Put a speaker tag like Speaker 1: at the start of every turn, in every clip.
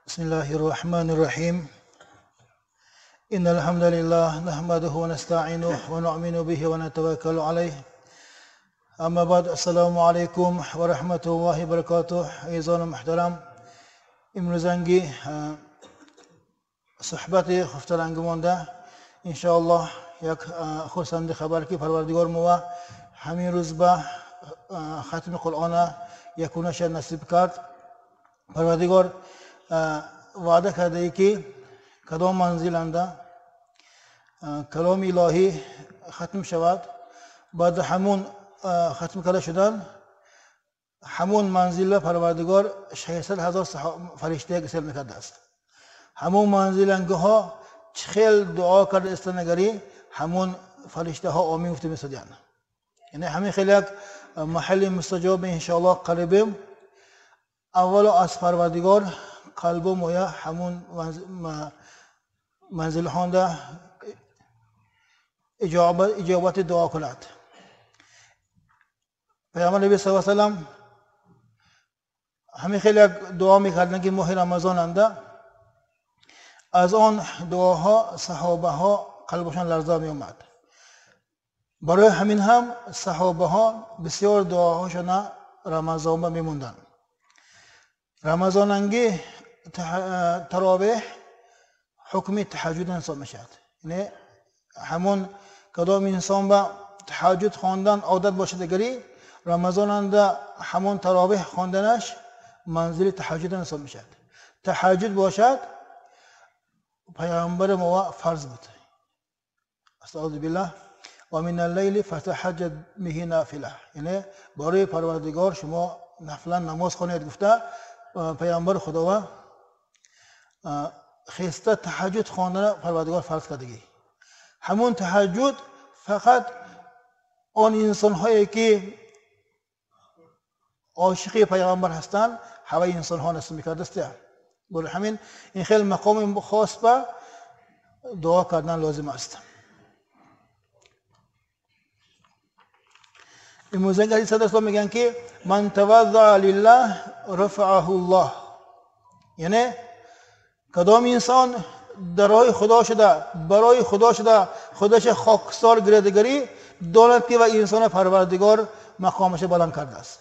Speaker 1: بسم الله الرحمن الرحيم. إن الحمد لله نحمده ونستعينه ونؤمن به ونتوكل عليه. أما بعد، السلام عليكم ورحمة الله وبركاته. عزیزان محترم، امروزنگی صحبت خفترنگ مانده انشاءالله یک خرسند خبر که پروردگار مو همین روز به ختم قرآن یکونش نصیب کرد. پروردگار وعده کرده ای که کدام منزلنده کلام الهی ختم شود، بعد همون ختم کرده شدن همون منزل پروردگار 600,000 فرشته گسل میکرده است. همون منزلنگه ها خیلی دعا کرده استنگری همون فرشته ها آمین گفته میسودیان. یعنی همین خیلی یک محل مستجاب انشاءالله قریبیم. اول از پروردگار قلب مویا همون منزل خانده اجابت دعا کند. پیامبر نبی صلی الله علیه و سلم همین خیلی دعا میکردن که ماه رمضان انده از آن دعاها صحابه ها قلبشان لرزه می اومد. برای همین هم صحابه ها بسیار دعاهاشون رمضان میموندن. رمضان انگی تراویح حکم تهجد انسان میشد. یعنی همون کدام انسان به تهجد خواندن عادت باشه دیگری رمضان انده همون تراویح خواندنش منزل تهجد انسان میشد. تهجد باشد پیامبر ما فرض بود. استعوذ بالله و من اللیل فتهجد به نافله. یعنی برای پروردگار شما نفلا نماز خوانید گفته پیامبر خدا خسته تهجد خواندن پروردگار فرض کردگی. همون تهجد فقط آن انسان هایی که عاشق پیامبر هستند هوای انسان ها نصیب میکرده است. برای همین این خیلی مقام خاص به دعا کردن لازم است. امروز حدیث صدر میگن که من تواضع لله رفعه الله. یعنی کدام انسان در راه خدا شده، برای خدا شده، خودش خاکسار گردگری داند که و انسان پروردگار مقامش بلند کرده است.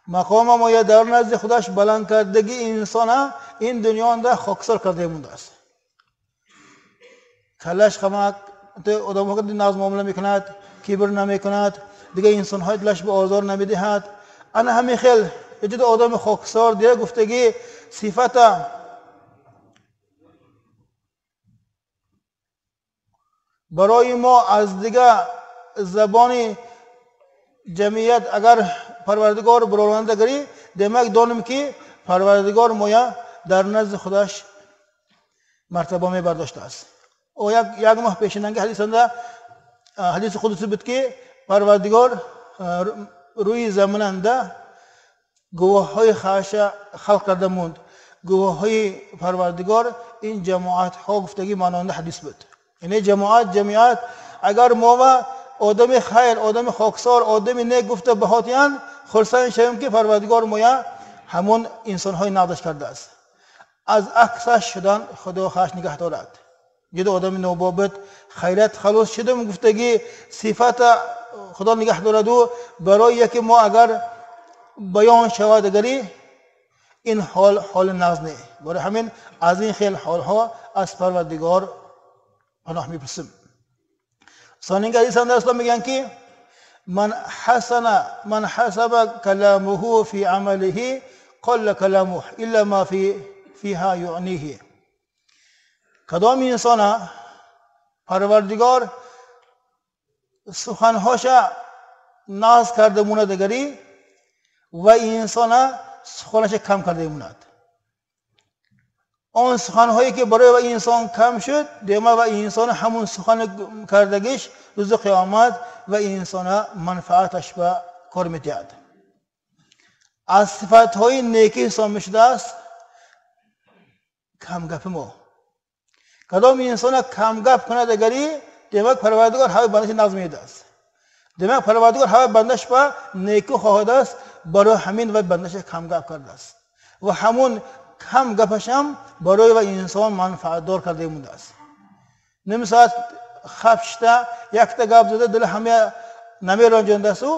Speaker 1: مقام ما در نزد خودش بلند کردگی انسان این دنیا اندر خاکسار کرده مونده است. کلش خمک آدم ها ناز معامله میکند، کبر نمیکند، دیگه انسان های دلش به آزار نمیدهد. انا همین خیل یه آدم خاکسار دیگه گفتگی صفت برای ما از دیگه زبان جمعیت اگر پروردگار برآورده گری دمک دانم که پروردگار مویا در نزد خودش مرتبه می برداشته است. او یک ماه پیشنگی حدیث انده حدیث قدسی بود که پروردگار روی زمین انده گواه های خاش خلق کرده موند. گواه های پروردگار این جماعت ها گفتگی مانند حدیث بود. یعنی جماعت جمعیت اگر ما آدم خیر، آدم خاکسار، آدم نیک گفته بهاتیان خرسان شویم که پروردگار مویا همون انسان های نقدش کرده است. از عکسش شدن خدا خواهش نگه دارد. جد آدم نوبابت خیرت خلاص شدم گفتگی صفت خدا نگه دارد و برای یکی ما اگر بیان شود اگری این حال حال نغز نه. برای همین از این خیل حالها از پروردگار پناه میپرسیم. ثانیا حدیث اندر اسلام میگن که من حسن من حسب کلامه فی عمله قل کلامه الا ما فیها یعنیه. کدام انسان پروردگار سخنهاش ناز کرده مونه دیگری و انسان سخنش کم کرده موند. آن سخنهایی که برای و انسان کم شد دیمه و انسان همون سخن کردگیش روز قیامت و انسان منفعتش به کار میتید. از صفتهای نیکی حساب میشده است کم گپ ما. کدام انسان کم گپ کند اگری دیمه پروردگار های بندش نظم میده است. دیمه پروردگار های بندش به نیکی خواهد است، برای همین و بندش کم گپ کرده است و همون кам гапашам барои ва инсон манфаатдор карда мондааст. Ним соат хап шита якта гап зада дили ҳама намеранҷондасту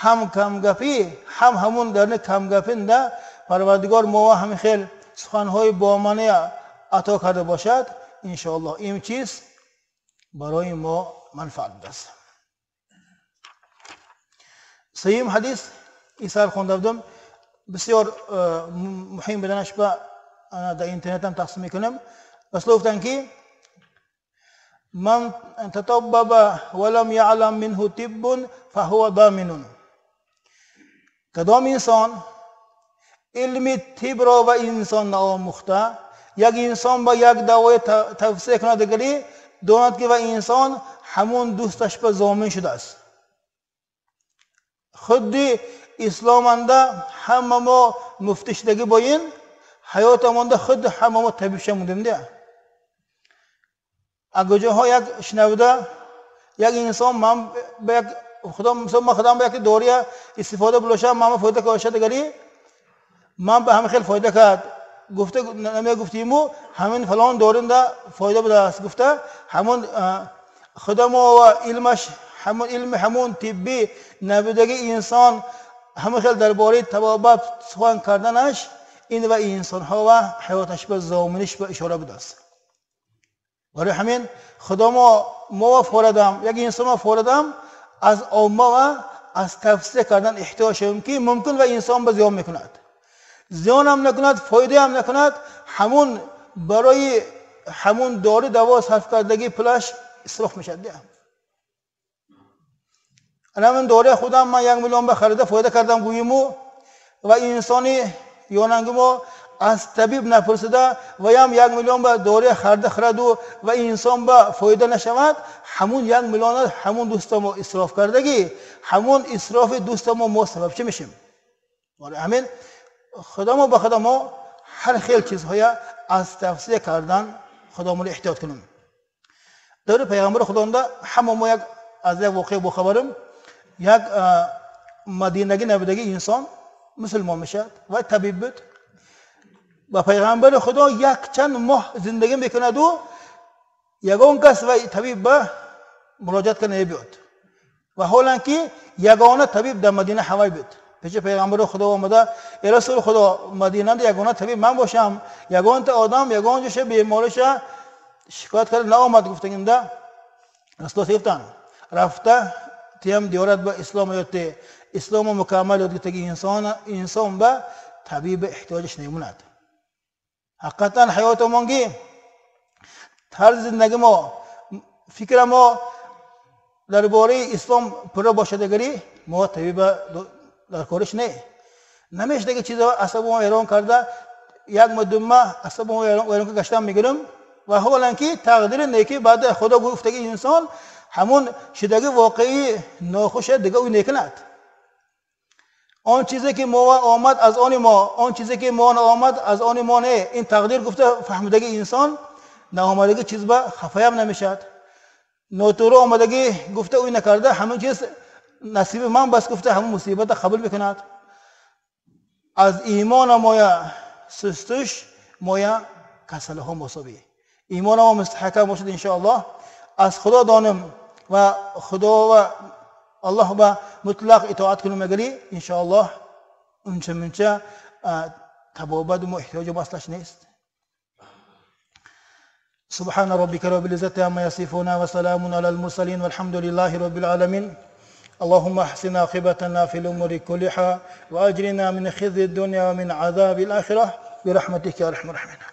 Speaker 1: ҳам камгапӣ ҳам ҳамун дарни камгапинда Парвардигор мо ҳамин хел суханҳои бомаъне ато карда бошад, иншоаллоҳ ин чиз барои мо манфаат будааст. Сеюм ҳадис исар хонда будам, бисёр муҳим буданаш ба дар интернетам тақсим мекунам. Расул гуфтанд ки ман татаббаба ва лам яълам минҳу тиббун фаҳува доминун. Кадом инсон илми тибро ва инсон наомӯхта, як инсон ба як давои тавсия кунад, дигари донад ки ва инсон ҳамун дӯсташ ба зомин шудааст. Худди исломанда ҳама мо муфтишдагӣ боин, ҳаётамонда худди ҳама мо табиб шамудем дия. Агоҷоҳо як шунавда як инсон ман ба як худо мисол ман худам ба як дория истифода булошам, ман фоида коша, дигари ман ба ҳамин хел фоида кард гуфта намегуфтиму ҳамин фалон доринда фоида будааст гуфта, ҳамон худамо ва илмаш ҳамон илми ҳамон тиббӣ набудаги инсон ҳамин хел дар бораи табобат сухан карданаш ин ва инсонҳо ва ҳаёташ ба зоминиш ба ишора будааст. Барои ҳамин худомо мо форадам як инсон форадам аз омма ва аз тавсия кардан эҳтиёҷ шавем ки мумкин ва инсон ба зиён мекунад, зиёнам накунад, фоидаам накунад, ҳамун барои ҳамун дору даво сарф кардагӣ пулаш исроф мешавад. Ана дораи худам ман 1 миллион ба харида фоида кардам гӯиму ва инсони ёнангимо аз табиб напурсида ва ям 1 миллион ба дораи харида хираду ва инсон ба фоида нашавад, ҳамун 1 миллион ҳамун дӯстамо исроф кардагӣ, ҳамун исрофи дӯстамо мо сабабчӣ мешем. Ҳамин худамо ба худамо ҳар хел чизҳоя аз тавсия кардан худоморо эҳтиёт кунем. Даври пайғамбари худонда ҳама мо як аз як воқеа бохабарем. Як мадинагӣ набудагӣ инсон мусулмон мешавад ва табиб буд. Ба пайғамбари худо якчанд моҳ зиндагӣ мекунаду ягон кас ва табиб ба муроҷиат карда намебиёд. Ва ҳолан ки ягона табиб дар мадина ҳавай буд. Пеши пайғамбари худо омада, э расули худо, мадинада ягона табиб ман бошам, ягонта одам ягон ҷоша бемориша шикоят карда наомад гуфтагинда расулуллоҳ гуфтанд рафта тиям диёрат ба ислом ёдте, ислому мукаммал ёд гирифтаги инсон ба табиби эҳтиёҷаш намемонад. Ҳақиқатан ҳаётамонги тарзи зиндаги мо, фикра мо дар бораи ислом пурра бошадагарӣ мо табиба дар кориш не. Намешдаги чиза асабомо эрон карда як муддума асабомо эрон гаштан мегирам ва ҳолан ки тақдири неки баъд худо гуфтаги инсон ҳамун шидаги воқеии нохуша дига ӯ некунад. Он чизе ки мо омад аз они мо, он чизе ки мо наомад аз они мо не. Ин тақдир гуфта фаҳмидаги инсон наомадаги чиз ба хафаям намешавад. Нотуро омадагӣ гуфта ӯ накарда ҳамин чиз насиби ман бас гуфта ҳамун мусибата қабул мекунад. Аз имона моя сустуш моя касалиҳо мособӣ. Имона мо мустаҳкам бошад иншоаллоҳ. Аз худо донем ва худо ва аллоҳ ба мутлақ итоат кунем агари иншоаллоҳ унча мунча табобат мо эҳтиёҷу ба аслаш нест. سبحان ربك رب العزة عما يصفون وسلام على المرسلين والحمد لله رب العالمين. اللهم احسن عاقبتنا في الأمور كلها وأجرنا من خزي الدنيا ومن عذاب الآخرة برحمتك يا أرحم الراحمين.